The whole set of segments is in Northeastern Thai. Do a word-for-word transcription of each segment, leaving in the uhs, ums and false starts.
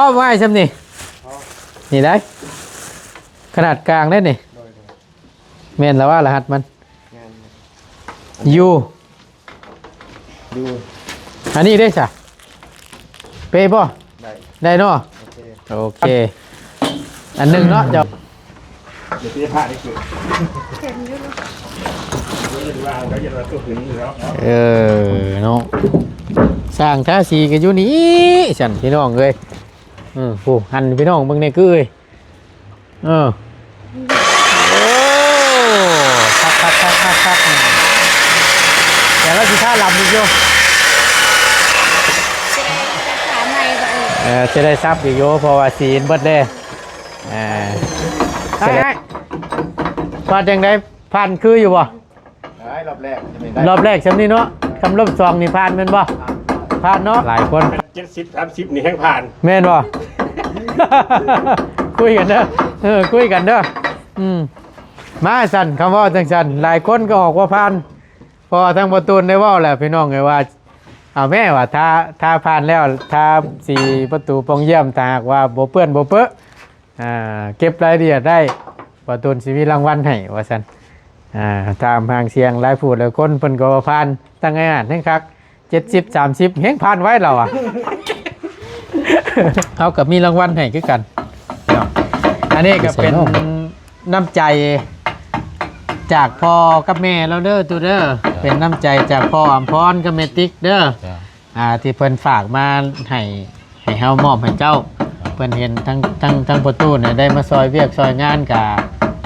เอาไว้ซ้ำนี่ เอา นี่ได้ ขนาดกลางได้นี่ โดย โดย แม่นแล้วว่ารหัสมัน แม่น U ดู อันนี้ได้สะ เปบ่ ได้ ได้เนาะ โอเค โอเค อันหนึ่งเนาะ เจ้า เดี๋ยวพี่จะพาไปเก็บ เห็นอยู่เนาะ เดี๋ยวจะวางแล้วจะมาตัวถึงอยู่แล้วเนาะ เออ เนาะ สร้างทาสีกันอยู่นี่ สั่นพี่น้องเอ้ย เออ โอ้ หันพี่น้องเบิ่งแน่คือเอ้ย เออ โอ้ คัก คัก คัก คัก คัก เดี๋ยวเราสิท่าลำอีกอยู่ ถามใหม่ก่อน เออ สิได้ซับอีกอยู่ เพราะว่าสีเบิดเด้ อ่า ได้ สิได้ ได้ ว่าจังได๋ ผ่านคืออยู่บ่ ได้ รอบแรกจะไม่ได้ รอบแรกซ้ำนี่เนาะ คำรอบสองนี่ผ่านแม่นบ่ ผ่าน ผ่านเนาะ หลายคน เจ็ดสิบ สามสิบ นี่แฮงผ่าน แม่นบ่ คุยกันเด้อ เออ คุยกันเด้อ อืม มาสั่น คำว่าจังสั่น หลายคนก็ออกว่าผ่าน เพราะว่าทางประตูนได้เว้าแล้วพี่น้องเอ้ยว่า เอาแม่ว่า ถ้า ถ้าผ่านแล้ว ถ้าสีประตูปองเยี่ยม ถ้าหากว่าบ่เปื้อนบ่เปอะ อ่า เก็บรายละเอียดได้ ประตูนสิมีรางวัลให้ ว่าซั่น อ่า ตามหางเสียงหลายผู้หลายคน เพิ่นก็ว่าผ่าน ตั้งไอ้อ่านแฮงคัก เจ็ดสิบ สามสิบ แฮงผ่านไว้แล้วอะ เฮาก็มีรางวัลให้คือกันเนาะ อันนี้ก็เป็น พิเศษเนาะ น้ำใจจากพ่อกับแม่เราเด้อ ตูเด้อ เป็นน้ำใจจากพ่ออำพรกับแม่ติ๊กเด้อ จ้ะ อ่า ที่เพิ่นฝากมาให้ ให้เฮามอบให้เจ้า เพิ่นเห็นทั้ง ทั้ง ทั้งประตูเนี่ยได้มาซอยเวียกซอยงานกะ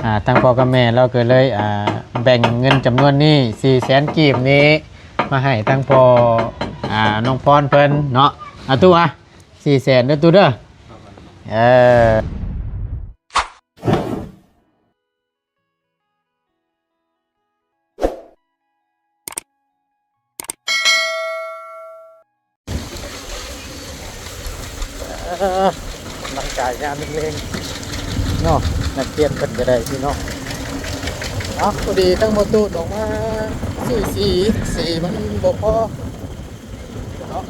อ่า ทั้งพ่อกับแม่เราก็เลย อ่า แบ่งเงินจำนวนนี้ สี่แสน กีบนี้ มาให้ทั้งพ่อ อ่า น้องพรเพิ่นเนาะ อ่ะ ตู้อ่ะ สี่แสน เด้อ ตู้เด้อ เออ เออ หลังจากยามเล็งๆเนาะ นักเรียนเพิ่นก็ได้พี่น้อง เอ้า พอดีทั้งหมดตูดออกมาซื้อสี สีมันบ่พอเนาะ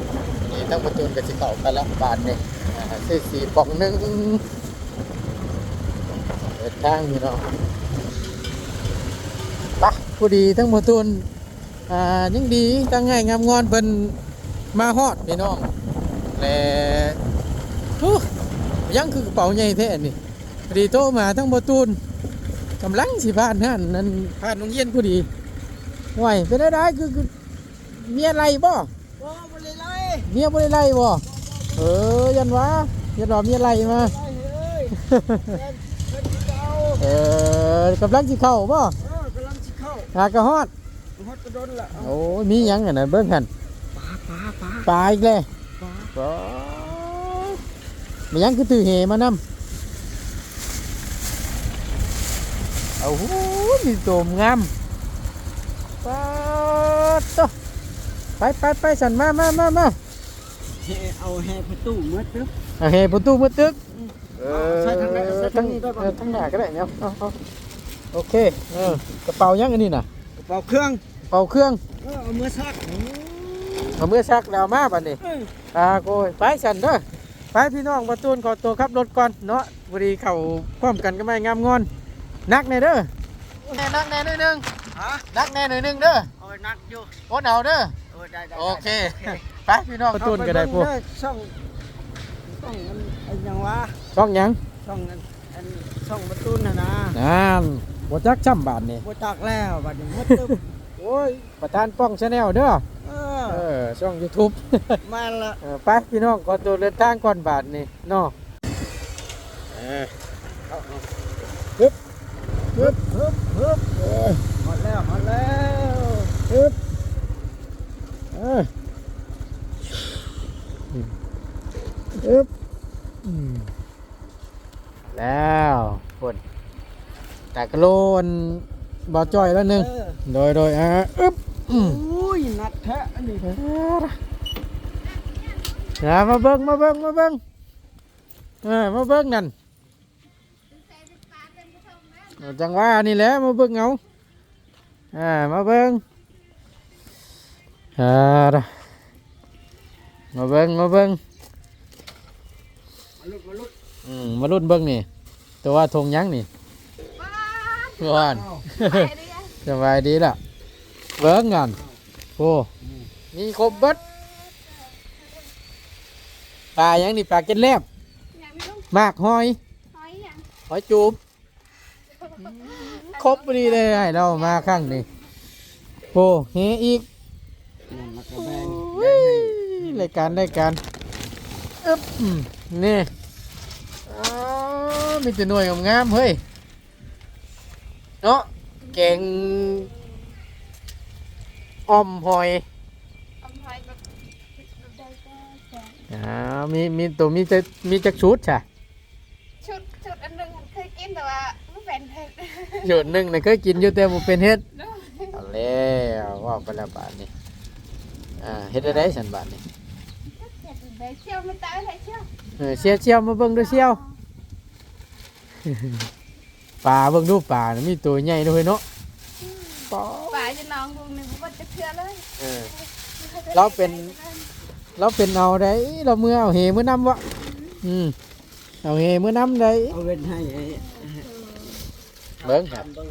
นี่ทั้งหมดตูดก็สิเข้าไปละบาทนี่ อ่า ซื้อสีป่องหนึ่ง เดินทางพี่น้อง ไป พอดีทั้งหมดตูด อ่า ยังดี ตั้งง่ายงามงอนเพิ่นมาฮอดพี่น้อง และ ฮู้ ยังคือกระเป๋าใหญ่แท้นี่ พอดีโทรมาทั้งบ่ตูน กำลังสิผ่านหั้นนั่น ผ่านโรงเรียนพอดี ห่วย เป็นอะไร คือ คือ เมียไล่บ่ บ่ บ่ได้ไล่ เมียบ่ได้ไล่บ่ เออ ยันว่า ยันว่าเมียไล่มา ไล่เฮ้ย เพิ่น เพิ่นสิเอา เออ กำลังสิเข้าบ่ เออ กำลังสิเข้า หากะฮอด ฮอดกระดนละ โอ้ย มีหยังหั่นน่ะ เบิ่งหั่น ปลา ปลา ปลา ปลาอีกแล้ว ปลา ปลา มีหยังคือตื้อเหมานำ โอ้โห มีโตมงาม ปาดโต ไป ไป ไป สั่น มา มา มา มา แห่ เอาแห่ประตูเมือตึก เอาแห่ประตูเมือตึก เออ ใส่ทางไหน ใส่ทางนี้ได้ปะ เออ ทางหน้าก็ได้เนี่ย เอา เอา โอเค เออ กระเป๋ายังอันนี้น่ะ กระเป๋าเครื่อง กระเป๋าเครื่อง เออ เอามือซัก เอามือซักแล้วเอามาบัดนี้ เออ อ่า โกย ไปสั่นเด้อ ไปพี่น้อง ประตูนขอตัวขับรถก่อนเนาะ พอดีเข้าพร้อมกันก็ไม่งามงอน นักแน่เด้อ นักแน่หน่อยหนึ่ง ฮะ นักแน่หน่อยหนึ่งเด้อ โอ้ย หนักอยู่ อดเอาเด้อ โอ้ย ได้ ได้ โอเค ได้ ไปพี่น้อง ประตูนก็ได้พวก เด้อ ช่อง ช่องมัน ไอ้หยังวะ ช่องหยัง ช่องอัน อัน ช่องประตูนน่ะนะ นั่น บ่จักซ้ำบาดนี่ บ่จักแล้วบาดนี้ หมดตึ๊บ โอ้ย ประธานป้องแชนแนลเด้อ เออ เออ ช่องยูทูบ มาละ เออ ไปพี่น้อง ขอตัวเดินทางก่อนบาดนี่เนาะ เออ เอา เอา ฮึบ ฮึบ ฮึบ ฮึบ เออ ฮอดแล้ว ฮอดแล้ว ฮึบ เออ อืม ฮึบ อืม แล้ว พุ่น ตากะโลน บ่าวจ้อยแล้วหนึ่ง เออ โดย โดย อ่า อึ๊บ อืม อุ้ย หนักแท้อันนี้ เออ นะ มาเบิ่ง มาเบิ่ง มาเบิ่ง เออ มาเบิ่งนั่น เออ จังหวะนี่แหละ มาเบิ่งเอา อ่า มาเบิ่ง อ่า มาเบิ่ง มาเบิ่ง อืม มาลุ้นเบิ่งนี่ ตัวว่าทงหยังนี่ ว้าน สบายดีล่ะ เบิ่งกัน โอ้ มีครบเบิด ปลาหยังนี่ ปลาเก็ดแลบ หมากหอย หอยหยัง หอยจูบ ครบพอดีเลย ให้เรามาครั้งนี้ โอ้ เฮอีก นั่นแล้วก็แบ่ง โอ้ย รายการ รายการ อึ๊บ อืม นี่ อ๋อ มีแต่หน่วยงามๆ เฮ้ย เนาะ แกงอ่อมหอย อ่อมหอยแบบ แบบใดก็แซ่บ อ่า มี มีตัว มีจัก มีจักชุดจ้ะ ชุด ชุดอันหนึ่งเคยกินแต่ว่าไม่เป็นเผ็ด ชุดหนึ่งน่ะเคยกินอยู่แต่บ่เป็นเห็ด เนาะ เอาแล้ว ว่าไปแล้วบาดนี้ อ่า เฮ็ดได้ได๋ซั่นบาดนี้ เฮ็ดได้เสี่ยวไม่ตายเลยเสี่ยว เออ เสี่ยว เสี่ยว มาเบิ่งดูเสี่ยว ปลาเบิ่งดูปลาน่ะมีตัวใหญ่ด้วยเนาะ ปลา ปลาอยู่หนองบุงนี่บ่ว่าจะเทื่อเลย เออ เราเป็น เราเป็นเอาได้ เราเมือเอาเหมือนำวะ อืม เอาเหมือนำได้ เอาเว้นให้ไอ้ เบิ่งครับ เบิ่ง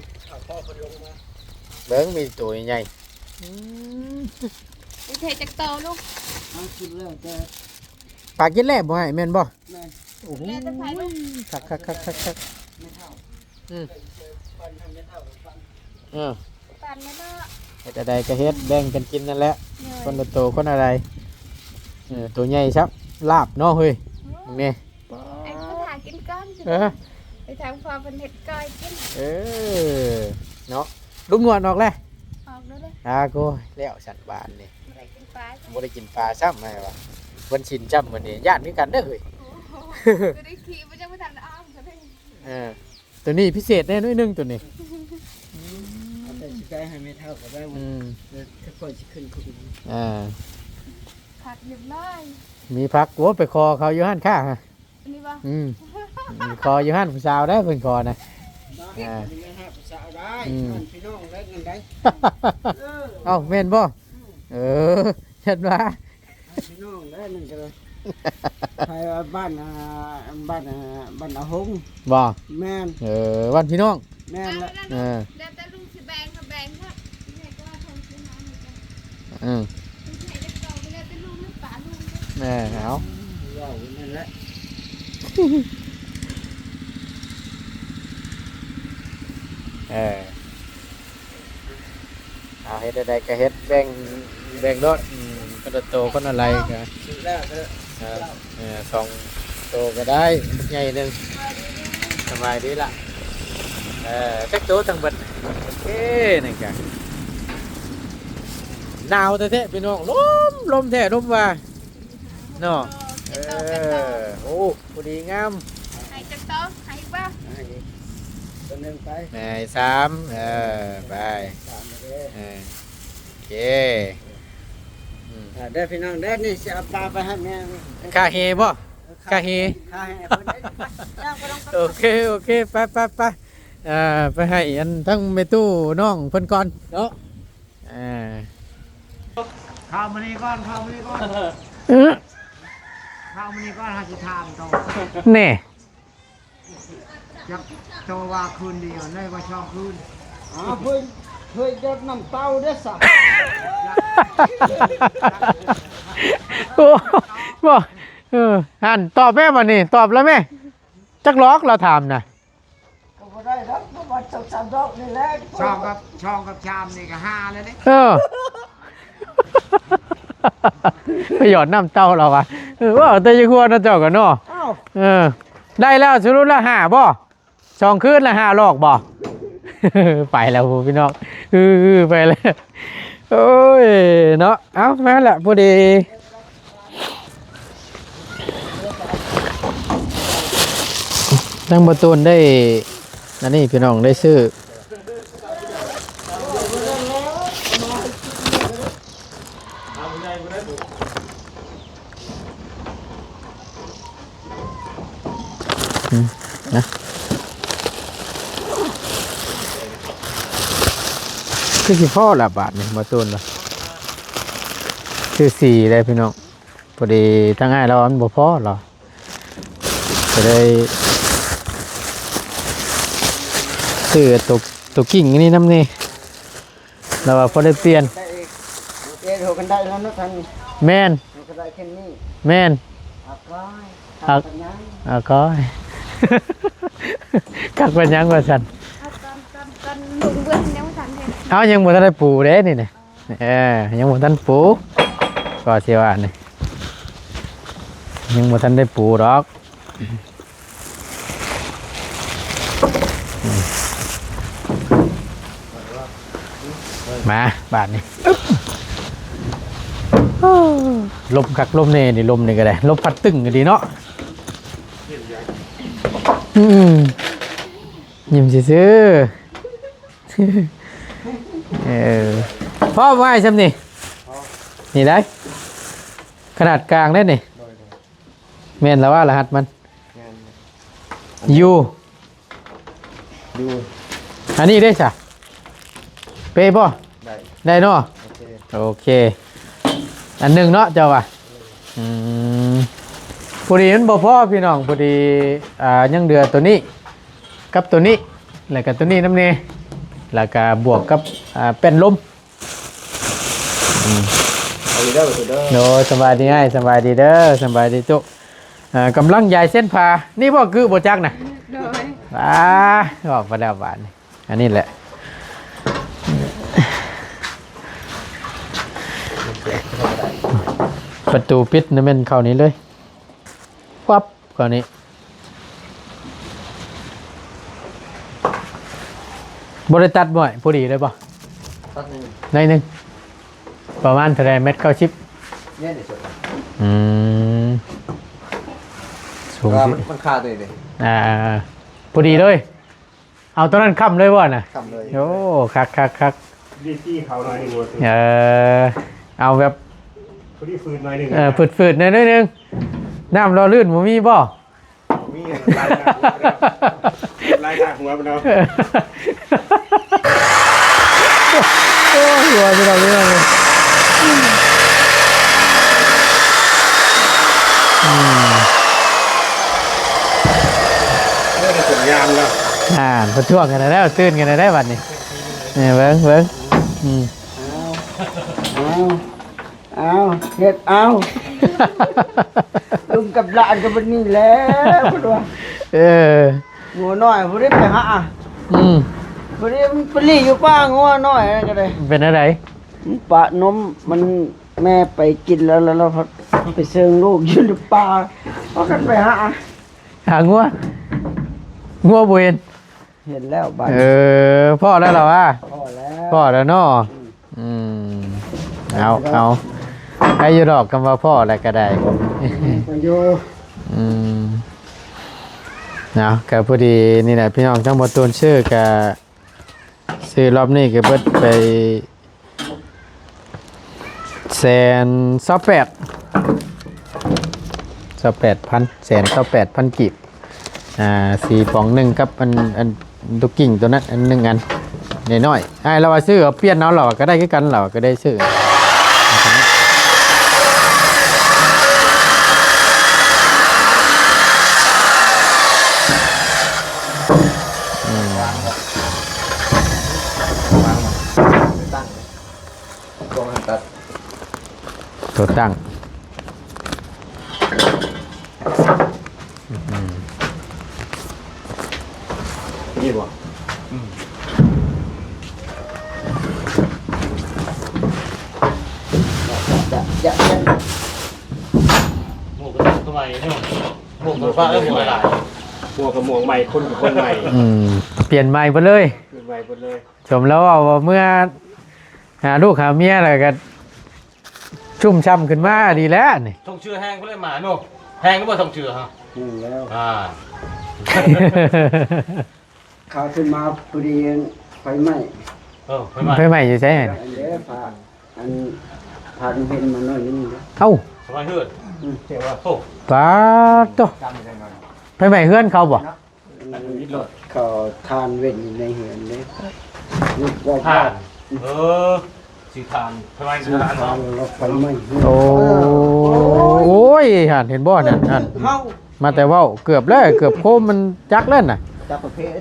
เบิ่งมีตัวใหญ่ อืม มีเทจักโตลูก เอาสุดแล้วแต่ ปลากินแลบบ่ให้แม่นบ่ แม่น โอ้โห แล้วแต่ไผลูก คักคักคักคักคัก ไม่เท่า อืม ปั่นทำไม่เท่ากับปั่น เออ ปั่นไม่เนาะ เฮ็ดอะไรก็เฮ็ด แบ่งกันกินนั่นแหละ โดย คนละโตคนอะไร เออ ตัวใหญ่ซับ ลาบเนาะเฮ้ย อืม นี่ ไอ้ผู้ถ่ากินก่อน เออ ไปทางพอเป็นเห็ดก้อยกิน เออ เนาะ ลุงหนวดออกเลย ออกแล้วเลย อ่า โก้ย แล้วสันบานนี่ บ่ได้กินปลา บ่ได้กินปลาซ้ำไงวะ วันศีลซ้ำมื้อนี้ ย่านคือกันเด้อเฮ้ย โอ้โห จะได้ขี่บ่จะบ่ทันอ้อมก็ได้ เออ ตัวนี้พิเศษแน่น้อยหนึ่งตัวนี้ เอาแต่สิได้ให้แม่เฒ่าก็ได้ อืม เดี๋ยวถ้าก่อนสิขึ้นเขาอีก อ่า ผักเรียบร้อย มีผัก โอ้ ไปขอเขาอยู่หั่นค่ะ อันนี้บ่ อืม ขออยู่หั่นผู้สาวได้เพิ่นขอนะ มาเฮ็ด อ่า อันนี้นะฮะ ผู้สาวได้ อืม นั่นพี่น้องได้เงินได้ เออ เอ้า แม่นบ่ อืม เออ เห็นว่า พี่น้องได้นั่นก็เลย ไปบ้าน อ่า บ้าน อ่า บ้านอาหง บ่ แม่น เออ บ้านพี่น้อง แม่นละ เออ แล้วแต่ลุงสิแบ่งก็แบ่งเถอะ แม่ก็ว่าทงสิหาให้กัน อืม ลุงสิให้จักโตไปแล้วแต่ลุงหรือเปล่าลุงเด้อ แม่เอา เว้าอยู่นั่นแหละ เออ เอาเฮ็ดได้ก็เฮ็ด แบ่ง แบ่งโลด อืม คนละโตคนละไรก็ ซื้อแล้วเถอะ ครับ เออ สองโตก็ได้ บักใหญ่หนึ่ง สบายดีล่ะ เออ จักโตทั้งเบิด โอเค นั่นก็ หนาวแท้ๆ พี่น้อง ลม ลมแท้ ลมว่า เนาะ เออ โอ้ พอดีงาม ให้จักโต ให้อีกบ่ ให้อีกตัวหนึ่งไป ให้สาม เออ ไป สามเลย เออ โอเค อืม อ่า เด้อพี่น้องเด้อ นี่สิเอาปลาไปให้แม่ ค่าเฮบ่ ค่าเฮ ค่าให้เพิ่นเด้อ ย่างไปลงไป โอเค โอเค ไป ไป ไป เอ่อ ไปให้อันทั้งแม่ตู้น้องเพิ่นก่อนเนาะ อ่า เข้ามานี่ก่อน เข้ามานี่ก่อน เออ เข้ามานี่ก่อน หาสิถามโต แน่ จักโตว่าคืนเดียว ได้ว่าสองคืน อ้าว เพิ่น เพิ่นยอดน้ำเต้าเด้อสัก โอ้ บ่ เออ หั่น ตอบแม่บัดนี้ ตอบแล้วแม่ จักหลอกเราถามนะ ก็บ่ได้ดอก ประมาณสองสามดอกนี่แหละ ช่องกับ ช่องกับชามนี่ก็ห้าแล้วเด้ เออ ไปหยอดน้ำเต้าเราวะ เออ ว่าแต่อยังหัวเนาะเจ้าก็เนาะ อ้าว เออ ได้แล้ว สรุปแล้วห้าบ่ สองคืนละห้าหลอกบ่ ไปแล้วพี่น้อง เออ ไปแล้ว โอ้ย เนาะ เอ้า มาละ พอดี ทั้งบ่ตูนได้ อันนี้พี่น้องได้ซื้อ อืม นะ คือสิพอละบาทนี่ บ่ตูนละ คือสี่ได้พี่น้อง พอดีทั้งอ้ายเรามันบ่พอหรอ ก็เลยซื้อตัว ตัวกิ่งอันนี้นำนี่ แล้วว่าพอได้เปลี่ยน ได้อีก เออ โห กันได้แล้วเนาะ ท่าน แม่น มันก็ได้แค่นี้ แม่น อ่ะ ก้อย อ่ะ อ่ะ ก้อย คักปานหยังว่าซั่น เอาตอน ตอน ตอนลุงเบิ่งยังบ่ทันเห็น เอายังบ่ทันได้ปูเด้นี่นะ เออ ยังบ่ทันปู ก็สิว่านี่ ยังบ่ทันได้ปูดอก มา บาดนี้ ลมคักลมแน่นี่ ลมนี่ก็ได้ ลมพัดตึ้งก็ดีเนาะ อืม ยิ้มซื่อๆ เออ พอบ่อ้าย ซ่ำนี่ นี่ได้ ขนาดกลางได้นี่ แม่นแล้วว่ารหัสมัน แม่น U ดู อันนี้ได้ซะ เป๊ะบ่ ได้ ได้เนาะ โอเค โอเค อันหนึ่งเนาะเจ้าว่ะ อืม พอดีมันบ่พอพี่น้อง พอดี อ่า ยังเหลือตัวนี้ กับตัวนี้ แล้วก็ตัวนี้นำแน่ แล้วก็บวกกับ อ่า แป้นลม อืม เอาอยู่เด้อ เอาอยู่เด้อ โดย สบายดีอ้าย สบายดีเด้อ สบายดีตุ๊ อ่า กำลังยายเส้นผ่า นี่บ่คือบ่จักนะ โดย อ่า ออกมาแล้วบาดนี้ อันนี้แหละ ประตูปิดนี่แม่นเข้านี้เลย ปั๊บ เข้านี้ บ่ได้ตัดบ่อย พอดีเลยบ่ ตัดหนึ่ง หน่อยหนึ่ง ประมาณเท่าใด เมตรเก้าสิบ เนี่ยเดี๋ยวสุด อืม สูง แต่ว่า สิ มัน มันคาตัวนี้เลย อ่า พอดีเลย เอาตัวนั้นค้ำเลยบ่น่ะ ค้ำเลย โอ้ คัก คัก คัก ดีตี้เขาหน่อยหนึ่ง เออ เอาแบบ พอดีฟืดหน่อยหนึ่ง เออ ฟืดๆ หน่อยหนึ่ง น้ำหล่อลื่นบ่มีบ่ มีลายหน้าหัวไปแล้ว ลายหน้าหัวไปแล้ว โอ้ย หัวไปแล้ว หัวไปแล้ว อืม เรื่องผลงานแล้ว อ่า ประท้วงกันแล้ว ตื่นกันแล้วบัดนี้ เนี่ย เบิ่ง เบิ่ง อืม เอา เอา เอา เฮ็ดเอา ลุงกับหลานก็เป็นนี่แหละ เพิ่นว่า เออ งัวน้อยบ่ได้ไปหา อืม บ่ได้มันไปลี้อยู่ป่า งัวน้อยนั่นก็ได้ เป็นอะไร มันปะนม มัน แม่ไปกินแล้ว แล้วเราไปเซิงลูกอยู่ในป่า พากันไปหา หางัว งัวบ่เห็น เห็นแล้วบัด เออ พ้อแล้วเหรอวะ พ้อแล้ว พ้อแล้วเนาะ อืม อืม เอา เอา ให้อยู่ดอก คำว่าพ้อแล้วก็ได้ ไปอยู่ อืม เนาะ ก็พอดีนี่แหละ พี่น้องทั้งหมด ตูนซื้อก็ซื้อรอบนี้ก็เบิดไป แสนซาวแปด ซาวแปดพัน แสนซาวแปดพันกีบ อ่า สี่ป๋องหนึ่งกับอัน อัน ตุ๊กกิ่งตัวนั้น อันหนึ่งอัน น้อยๆ อ้ายเราว่าซื้อเอาเปลี่ยนเอา เราก็ได้คือกัน เราก็ได้ซื้อ อืม ตั้ง กล้องหันตัด ตัวตั้ง อืม นี่บ่ อืม จะ จะ จะ หมวกกับหมวกใหม่เนี่ย หมวกกับฟ้าแล้วหมวกอะไร หมวกกับหมวกใหม่ คนกับคนใหม่ อืม เปลี่ยนใหม่หมดเลย เปลี่ยนใหม่หมดเลย สมแล้วว่าเมื่อ หาลูกหาเมียแล้วก็ชุ่มช่ำขึ้นมาดีแล้วนี่ ส่งเชื่อแห้งก็เลยมาเนาะ แห้งก็บ่ส่งเชื่อฮะ อืม แล้ว อ่า ข่าวขึ้นมาพอดีไฟไหม้ เออ ไฟไหม้ ไฟไหม้อยู่ไสหั่น อันเด้อ ผ่า อัน ผ่าเห็นมาหน่อยนึงเด้อ เอ้า ไฟไหม้เฮือน อืม เสียงว่า โอ้ ปาดโต ไฟไหม้เฮือนเขาบ่ เขาทานเว้นอยู่ในเฮือนเด้ ลูกบอกว่า ถ่าน เออ สิถ่าน ไฟไหม้ สิ ถ่าน ถ่าน เนาะ แล้วไฟไหม้เฮือน โอ้ เออ โอ้ย หั่น เห็นบ่นั่น หั่น เฮา มาแต่เว้า เกือบแล้ว เกือบโค้งมันจักแล้วน่ะ จักประเภท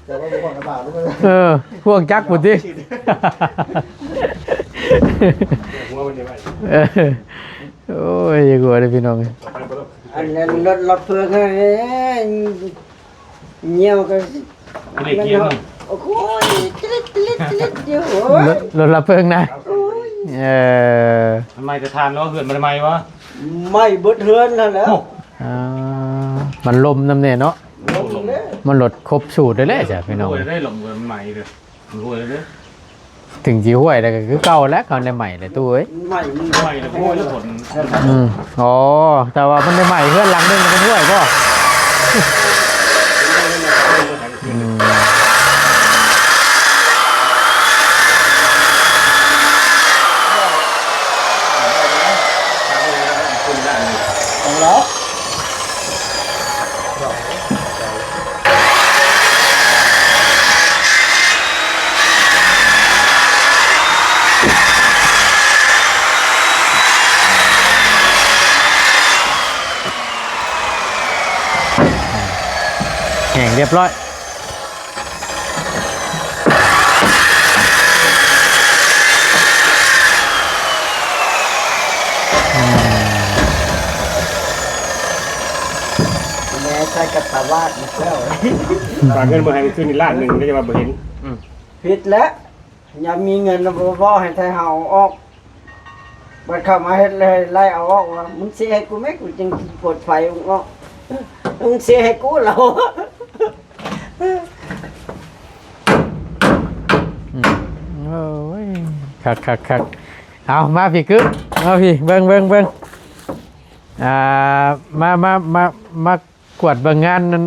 แต่ว่าบ่ห่วงลำบากลูกเอ้ย เออ ห่วงจักพุ้นติ หัวมันนี่ไว้ เออ โอ้ย อย่ากลัวเด้อพี่น้อง อันนั้นรถ รถเฟืองให้ เหี่ยวก็ เล็กเยอะเนาะ โอ้ย ตริด ตริด ตริดอยู่ โอ้ย รถ รถดับเพลิงนะ โอ้ย เออ มันไหม้แต่ถ่านเนาะ เฮือนมันไหม้วะ ไหม้เบิดเฮือนนั่นแหละ โอ้ อ่า มันลมนำแน่เนาะ ลมเลย มันลดครบสูตรเลยแหละจ้ะพี่น้อง โอ้ย ได้ลมมันไหม้เลย โอ้ย เด้อ ถึงสิห้วยแล้วก็คือเก่าแล้ว เขาได้ใหม่เลยตู้เอ้ย ใหม่มัน ใหม่แล้วโอ้ย แล้วฝน อืม อ๋อ แต่ว่ามันได้ใหม่เฮือนหลังหนึ่งมันห้วยบ่ อืม ของเรา แห้งเรียบร้อย อืม แม่ใส่กับตาวาดมาแล้ว ฝากเงินมาให้คืนนี่ล้านหนึ่ง ก็จะมาบ่เห็น อืม ผิดแล้ว ยามมีเงินแล้วบ่ บ่ให้ไทเฮาเอาออก บัดเข้ามาเฮ็ดเลยไล่เอาออกว่า "มึงสิให้กูไหม กูจึงสิเปิดไฟมึงออก มึงสิให้กูเหรอ" อืม โอ้ย คักๆๆ เอา มาพี่กึ๊บ มาพี่ เบิ่ง เบิ่ง เบิ่ง อ่า มา มา มา มากวดเบิ่งงานนั้น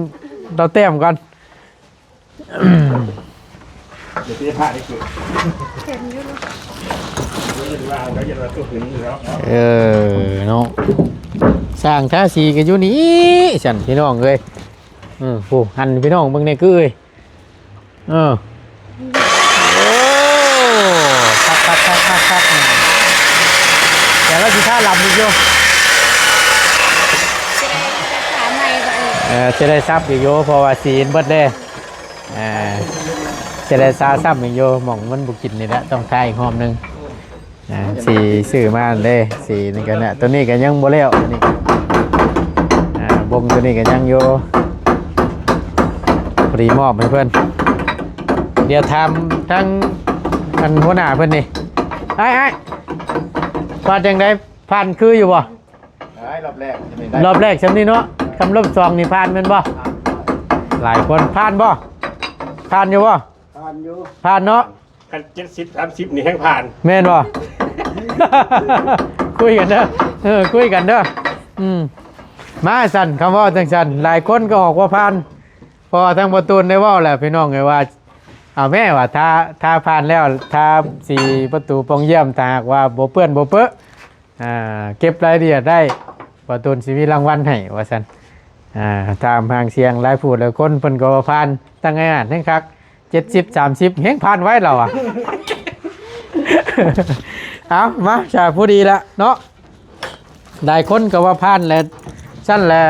เตาแต้มก่อน เดี๋ยวพี่จะพาได้กิน เห็นอยู่เนาะ เดี๋ยวจะมา เดี๋ยวจะมาตัวถึงอยู่แล้ว เออ เนาะ สร้างทาสีกันอยู่นี่ ซั่นพี่น้องเอ้ย เออ โอ้ หั่นพี่น้องเบิ่งแน่กึ๊บเอ้ย เออ โอ้ คักๆๆๆๆ แต่ว่าสิทาลำอีกอยู่ เออ สิได้สับอีกอยู่ เพราะว่าสีมันเบิดเด้ อ่า สิได้สาซ้ำอีกอยู่ หม่องมันบ่กินนี่แหละ ต้องทาอีกรอบหนึ่ง อ่า สีซื้อมาเด้ สีนี่ก็เนี่ย ตัวนี้ก็ยังบ่แล้ว ตัวนี้ อ่า บงตัวนี้ก็ยังอยู่ พอดีมอบให้เพิ่น เดี๋ยวถามทั้งอันหัวหน้าเพิ่นนี่ อ้าย อ้าย ว่าจังได๋ ผ่านคืออยู่บ่ ได้ รอบแรกจะเป็นได้ รอบแรกส่ำนี้เนาะ คำรอบสองนี่ผ่านแม่นบ่ หลายคน ผ่านบ่ ผ่านอยู่บ่ ผ่านอยู่ ผ่านเนาะ คันเจ็ดสิบสามสิบนี่แฮ่งผ่าน แม่นบ่ คุยกันเด้อ เออ คุยกันเด้อ อืม มาซั่น คำเว้าจังซั่น หลายคนก็ออกว่าผ่าน เพราะว่าทางบ่ตูนได้เว้าแล้วพี่น้องเอ้ยว่า เอาแม่ว่า ถ้า ถ้าผ่านแล้ว ทาสีประตูป่องเยี่ยม ถ้าหากว่าบ่เปื้อนบ่เปอะ อ่า เก็บรายละเอียดได้ บ่ตูนสิมีรางวัลให้ ว่าซั่น อ่า ตามหางเสียงหลายผู้หลายคน เพิ่นก็ว่าผ่าน ตั้งไงอ่านแฮ่งคัก เจ็ดสิบสามสิบ แฮ่งผ่านไวแล้วอะ เอา มา จ้า ผู้ดีละเนาะ หลายคนก็ว่าผ่านแหละ ซั่นแหละ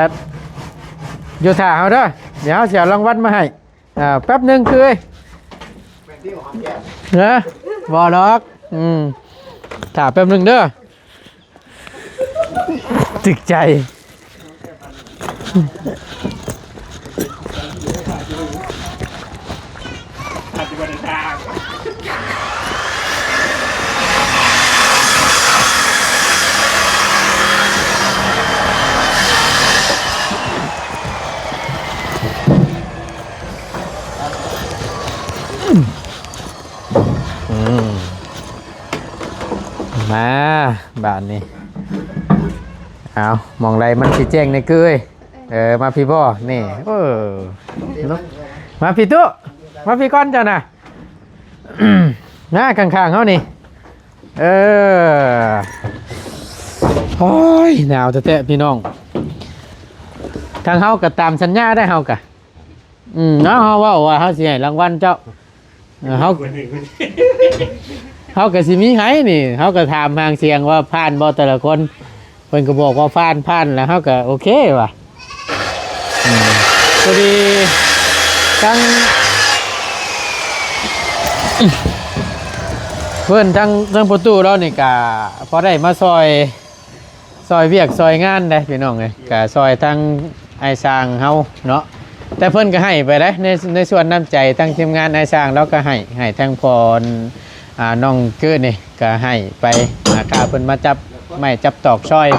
อยู่ท่าเฮาเด้อ เดี๋ยวเฮาสิเอารางวัลมาให้ อ่า แป๊บหนึ่งคือ นะ บ่ดอก อืม ท่าแป๊บหนึ่งเด้อ ตึกใจ อืม มา บาดนี้ เอา หม่องใดมันสิแจ้งในกึ๊บเอ้ย เออ มาพี่บ่ นี่ เออ มาพี่ตุ๊ มาพี่ก่อนเจ้าน่ะ หน้าข้างๆเฮานี่ เออ โอ้ย หนาวแท้ๆพี่น้อง ทางเฮาก็ตามสัญญาได้เฮากะ อืม เนาะ เฮาเว้าว่าเฮาสิให้รางวัลเจ้า เออ เฮา เฮาก็สิมีให้นี่ เฮาก็ถามหางเสียงว่าผ่านบ่แต่ละคน พิ่นก็บอกว่าผ่าน ผ่าน แล้วเฮาก็โอเคว่ะ อืม พอดีทั้ง เพิ่นทั้ง ทั้งประตูเรานี่ก็พอได้มาซอย ซอยเวียกซอยงานได้พี่น้องเอ้ย ก็ซอยทั้งอ้ายช่างเฮาเนาะ แต่เพิ่นก็ให้ไปได้ใน ในส่วนน้ำใจ ทั้งทีมงานอ้ายช่างเราก็ให้ ให้ทั้งพร อ่า น้องเกิดนี่ก็ให้ไป อ่า ค่าเพิ่นมาจับไม้จับตอกซอย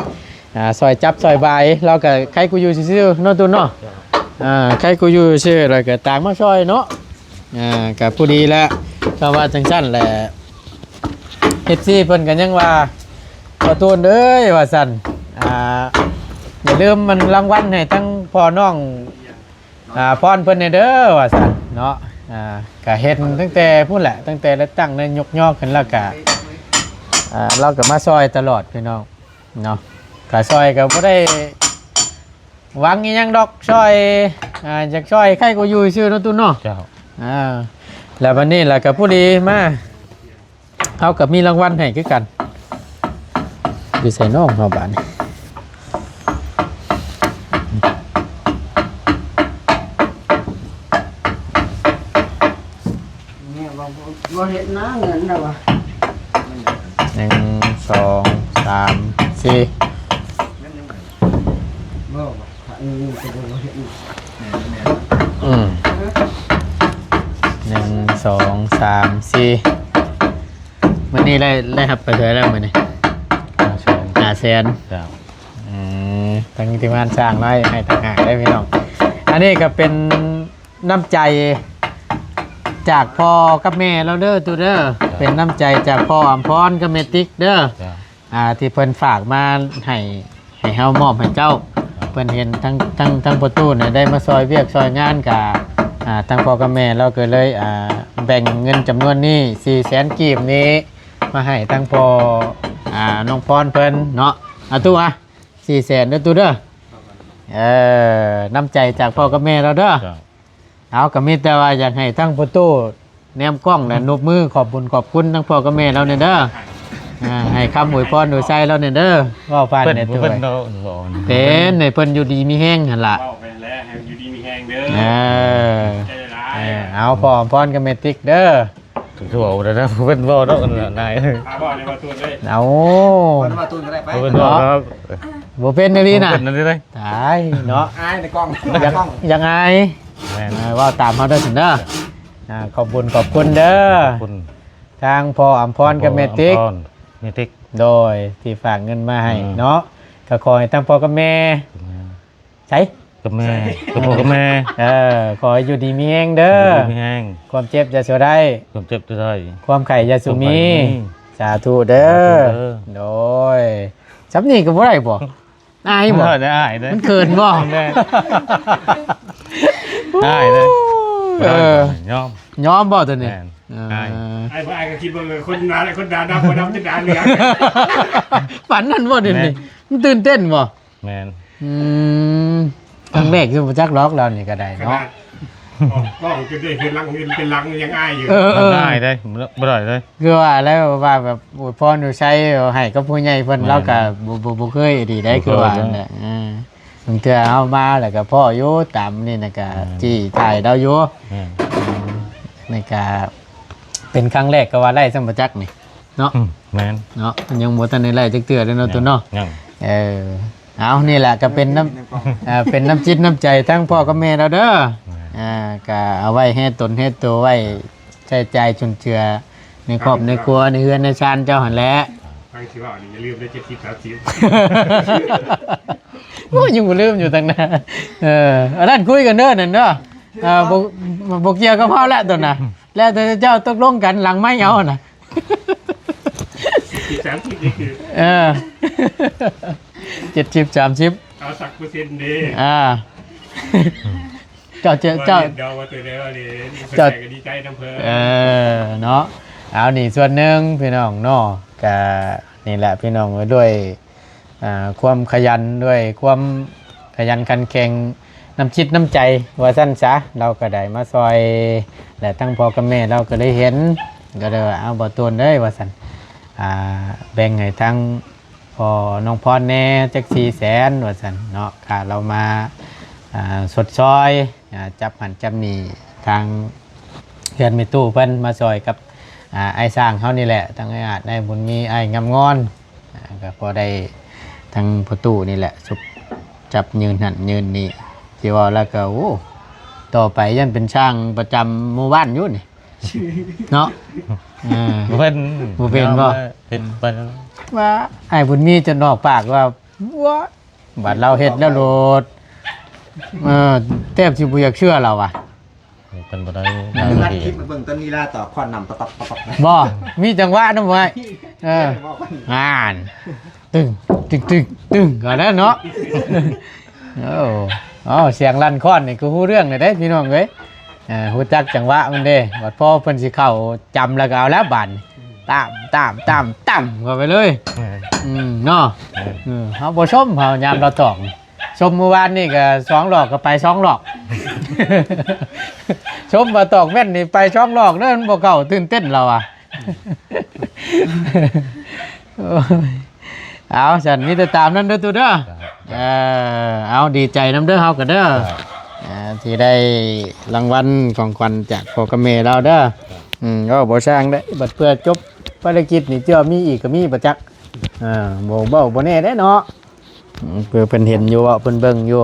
อ่า ซอยจับซอยบาย เราก็ใครกูอยู่ซื่อๆเนาะตูนเนาะ อ่า ใครกูอยู่ซื่อ เราก็ต่างมาซอยเนาะ อ่า ก็พอดีแล้ว ก็ว่าจังซั่นแหละ เอฟซี เพิ่นก็ยังว่า "พ่อตูนเอ้ย" ว่าซั่น อ่า "อย่าลืมมันรางวัลให้ทั้งพ่อน้อง อ่า พรเพิ่นแหน่เด้อ" ว่าซั่นเนาะ อ่า ก็เห็นตั้งแต่พู้นแหละ ตั้งแต่เลือกตั้งนั้นยกยอขึ้นแล้วก็ อ่า เราก็มาซอยตลอดพี่น้องเนาะ ก็ซอยก็บ่ได้หวังอีหยังดอก ซอย อ่า อยากซอยใครก็อยู่ซื่อเนาะตูนเนาะ เจ้า อ่า แล้วบัดนี้ล่ะก็พอดีมา เฮาก็มีรางวัลให้คือกัน อยู่ใส่น้องเฮาบาดนี้ เนี่ยบ่ บ่ บ่เห็นหน้าเงินแล้ววะ หนึ่ง สอง สาม สี่ บ่ บ่ อันนี้ก็บ่เห็น อืม หนึ่ง สอง สาม สี่ มื้อนี้ได้ ได้รับไปเท่าไหร่แล้วมื้อนี้ ห้าแสน ห้าแสน จ้ะ อืม ทั้งทีมงานสร้างไว้ให้ต่างหากได้พี่น้อง อันนี้ก็เป็นน้ำใจจากพ่อกับแม่เราเด้อตูเด้อ จ้ะ เป็นน้ำใจจากพ่ออำพรกับแม่ติ๊กเด้อ จ้ะ อ่า ที่เพิ่นฝากมาให้ ให้เฮามอบให้เจ้า ครับ เพิ่นเห็นทั้ง ทั้ง ทั้งประตูเนี่ยได้มาซอยเวียกซอยงานกะ อ่า ทั้งพ่อกับแม่เราก็เลย อ่า แบ่งเงินจำนวนนี้ สี่แสน กีบนี้ มาให้ทั้งพ่อ อ่า น้องพรเพิ่นเนาะ เอาตู้อะ สี่แสน เด้อตู้เด้อ เออ น้ำใจจากพ่อกับแม่เราเด้อ ครับ เอา ก็มีแต่ว่าอยากให้ทั้งประตูแนมกล้องและนบมือขอบบุญขอบคุณทั้งพ่อกับแม่เราเนี่ยเด้อ อ่า ให้คำอวยพรอวยชัยเราเนี่ยเด้อ เว้าผ่าน เพิ่น เนี่ยตู้ เพิ่นเนาะ เป็นให้เพิ่นอยู่ดีมีแฮงหั่นล่ะ เว้าไปแล้วให้อยู่ดีมีแฮงเด้อ เออ ใจร้าย เออ เอาพ่ออำพรกับแม่ติ๊กเด้อ ถือว่าบ่ได้นะ เพิ่นเว้าเนาะ นาย อ่า เว้าเลยว่าตูนเลย เอา เพิ่นว่าตูนก็ได้ไป เพิ่นเว้าครับ บ่เป็นอีหลีนะ บ่เป็นอีหลีเลย ตายเนาะ อายในกล้อง อยาก กล้อง อยากอาย แม่น อ่า เว้าตามเฮาเด้อซั่นเด้อ อ่า ขอบบุญขอบคุณเด้อ ขอบคุณ ทางพ่ออำพรกับแม่ติ๊ก พ่ออำพร แม่ติ๊ก โดยที่ฝากเงินมาให้ อืม เนาะ ก็ขอให้ทั้งพ่อกับแม่ อืม ใส กับแม่ กับพ่อกับแม่ เออ ขอให้อยู่ดีมีแฮงเด้อ อยู่ดีมีแฮง ความเจ็บอย่าชั่วได้ ความเจ็บอย่าได้ ความไข้อย่าสู่มี ความไข้อย่าสู่มี สาธุเด้อ สาธุเด้อ โดย สำนี้ก็บ่ได้บ่ อายบ่ เออ ได้อายเด้อ มันเขินบ่ แม่น อายเด้อ เออ ยอม ยอมบ่ตัวนี้ แม่น เออ อาย ไอ้บ่อายก็คิดว่าเออคนหน้า คนหน้าดำ คนดำจะหน้าเหลือง ปานนั้นบ่เดี๋ยวนี้ แม่น มันตื่นเต้นบ่ แม่น อืม ครั้งแรกคือบ่จักดอกเรานี่ก็ได้ ขนา เนาะ ดออกกล้องจนได้เห็นหลัง เห็นเป็นหลังยังอายอยู่ เออ เออ อายเด้อ บ่ได้เด้อ คือว่าแล้วว่าแบบอวยพรอวยชัยให้กับผู้ใหญ่เพิ่น แม่น เราก็บ่ บ่ บ่เคยดีได้ บ่เคย คือว่า เด้อ นั่นแหละ เออ บางเทื่อเฮามาแล้วก็พ้ออยู่ตามนี่นะก็ แม่น จี้ถ่ายเราอยู่ แม่น อืม นี่ก็เป็นครั้งแรกก็ว่าได้ซ้ำบ่จักนี่ เนาะ อืม แม่น เนาะ มันยังบ่ทันได้ไล่จักเทื่อเลยเนาะ ยัง ตัวเนาะ ยัง เออ เอา นี่แหละก็เป็นน้ำ เออ เป็นน้ำจิตน้ำใจทั้งพ่อกับแม่เราเด้อ แม่น อ่า ก็เอาไว้เฮ็ดตนเฮ็ดตัวไว้ใช้จ่ายจุนเจือในครอบในครัวในเฮือนในชานเจ้าหั่นแหละ ฟังสิว่านี่อย่าลืมได้เจ็ดสิบสามสิบ โอ้ย ยังบ่ลืมอยู่ตั้งนาน เออ อันนั้นคุยกันเด้อนั่นเด้อ อ่า บ่ บ่เกี่ยวกับเฮาแล้วตัวน่ะ แล้วแต่เจ้าตกลงกันหลังไมค์เอาน่ะ สิบสามสิบนี่คือ เออ เจ็ดสิบสามสิบ เอาสักเปอร์เซ็นต์เด้ อ่า เจ้า เจ้า ว่า เจ้า เดี๋ยวว่าตัวเดียวนี่ เจ้า ใส่ก็ดีใจนำเพิ่น เออ เนาะ เอา นี่ส่วนหนึ่งพี่น้องเนาะ ก็นี่แหละพี่น้อง ด้วย อ่า ความขยัน ด้วยความขยันขันแข็ง น้ำจิตน้ำใจ ว่าซั่นซะ เราก็ได้มาซอย และทั้งพ่อกับแม่เราก็ได้เห็น ก็เลยว่า "เอา บ่าวตูนเอ้ย" ว่าซั่น อ่า แบ่งให้ทั้ง พ่อน้องพรแหน่จักสี่แสนว่าซั่นเนาะ ค่าลาวมา อ่า ชดเชย อ่า จับหั้นจับนี่ ทางเฮือนแม่ตู้เพิ่นมาซอยกับ อ่า อ้ายช้างเฮานี่แหละ ทั้งอ้ายอาจ อ้ายบุญมี อ้ายงามงอน อ่า ก็พอได้ทางพ่อตู้นี่แหละ ชุบจับยืนหั้นยืนนี่ ที่ว่าแล้วก็ โอ้ ต่อไปยันเป็นช้างประจำหมู่บ้านอยู่นี่ เนาะ เออ เพิ่น บ่เป็นบ่ เฮ็ดไปแล้ว ว่าอ้ายบุญมีจนออกปากว่า บัดลาวเฮ็ดแล้วโลด เออ แทบสิบ่อยากเชื่อลาวว่ะ เพิ่นบ่ได้ เออ อัดคลิปมาเบิ่งต้นลีลาต่อควันน้ำตะตอกตะตอกนะ บ่ มีจังหวะนำไว้ เออ บอกว่า งาน ตึง ตึง ตึง ตึง ก็แล้วเนาะ โอ้ เอ้า เสียงลั่นค้อนนี่คือฮู้เรื่องเลยเด้พี่น้องเอ้ย เออ ฮู้จักจังหวะมันเด้ บัดพอเพิ่นสิเข้าจำแล้วก็เอาแล้วบาดนี้ ตาม ตาม ตาม ตามเข้าไปเลย เออ อืม เนาะ เออ เออ เฮาบ่ชม เฮายามลาวตอก ชมมื้อวานนี่ก็สองรอบก็ไปสองรอบ ชมว่าตอกแม่นนี่ไปสองรอบเด้อ มันบ่เข้า ตื่นเต้นลาวอะ โอ้ย เอา ซั่นมีแต่ตามนั้นเด้อตู้เด้อ ครับ เออ เอา ดีใจนำเด้อเฮาก็เด้อ ครับ อ่า ที่ได้รางวัลของขวัญจากพ่อกับแม่ลาวเด้อ ครับ อืม ก็บ่สร้างได้ บัดเพื่อจบภารกิจนี่ เจ้ามีอีกก็มีบ่จัก เออ บ่เว้าบ่แน่เด้เนาะ อืม เพื่อเพิ่นเห็นอยู่ เว้าเพิ่นเบิ่งอยู่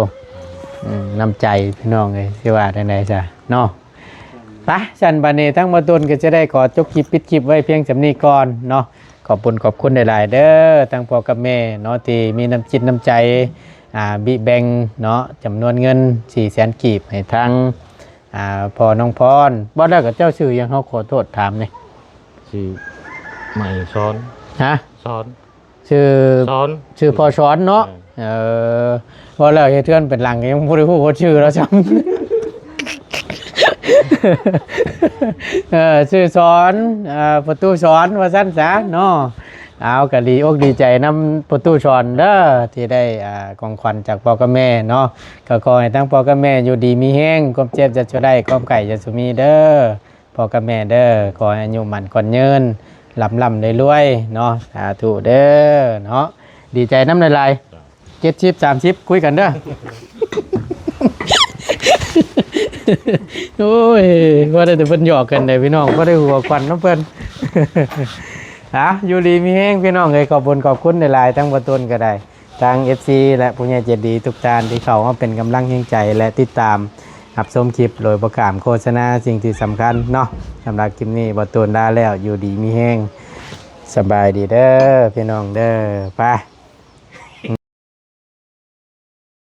อืม น้ำใจพี่น้องเอ้ย สิว่าจั่งใดซะเนาะ ไป ซั่นบัดนี้ทั้งบ่าวตูนก็จะได้ขอจบคลิป ปิดคลิปไว้เพียงส่ำนี้ก่อนเนาะ ขอบคุณ ขอบคุณหลายๆ เด้อ ทั้งพ่อกับแม่เนาะ ที่มีน้ำจิตน้ำใจ อ่า บิแบ่งเนาะ จำนวนเงินสี่แสนกีบให้ทาง อ่า พ่อน้องพร บ่แล้วก็เจ้าชื่อหยัง เฮาขอโทษถามนี่ ชื่อใหม่สอน ฮะ สอน ชื่อ สอน ชื่อพ่อสอนเนาะ เออ เออ ว่าแล้วเฮ็ดเฮือนเป็นหลังยังบ่ได้ฮู้ว่าชื่อแล้วซ้ำ เออ ชื่อสอน เอ่อ ประตูสอนว่าซั่นซะเนาะ เอา ก็ดีอกดีใจนำประตูสอนเด้อ ที่ได้ อ่า ของขวัญจากพ่อกับแม่เนาะ ก็ขอให้ทั้งพ่อกับแม่อยู่ดีมีแฮง ความเจ็บอย่าสู่ได้ ความไข้อย่าสู่มีเด้อ พ่อกับแม่เด้อ ขอให้อายุหมั้นขวัญยืน ร่ำๆรวยๆเนาะ สาธุเด้อเนาะ ดีใจนำหลายๆ เจ็ดสิบ สามสิบ คุยกันเด้อ โอ้ย ว่าได้แต่เพิ่นหยอกกันเด้อพี่น้อง บ่ได้หัวขวัญนำเพิ่น อ่ะ อยู่ดีมีแฮงพี่น้องเอ้ย ขอบคุณ ขอบคุณหลายๆ ทั้งบ่าวตูนก็ได้ ทาง เอฟซี และผู้ใหญ่ใจดีทุกท่านที่เข้ามาเป็นกำลังแฮงใจ และติดตามรับชมคลิปโดยบ่ข้ามโฆษณา สิ่งที่สำคัญเนาะ สำหรับคลิปนี้บ่าวตูนลาแล้ว อยู่ดีมีแฮง สบายดีเด้อพี่น้องเด้อ ไป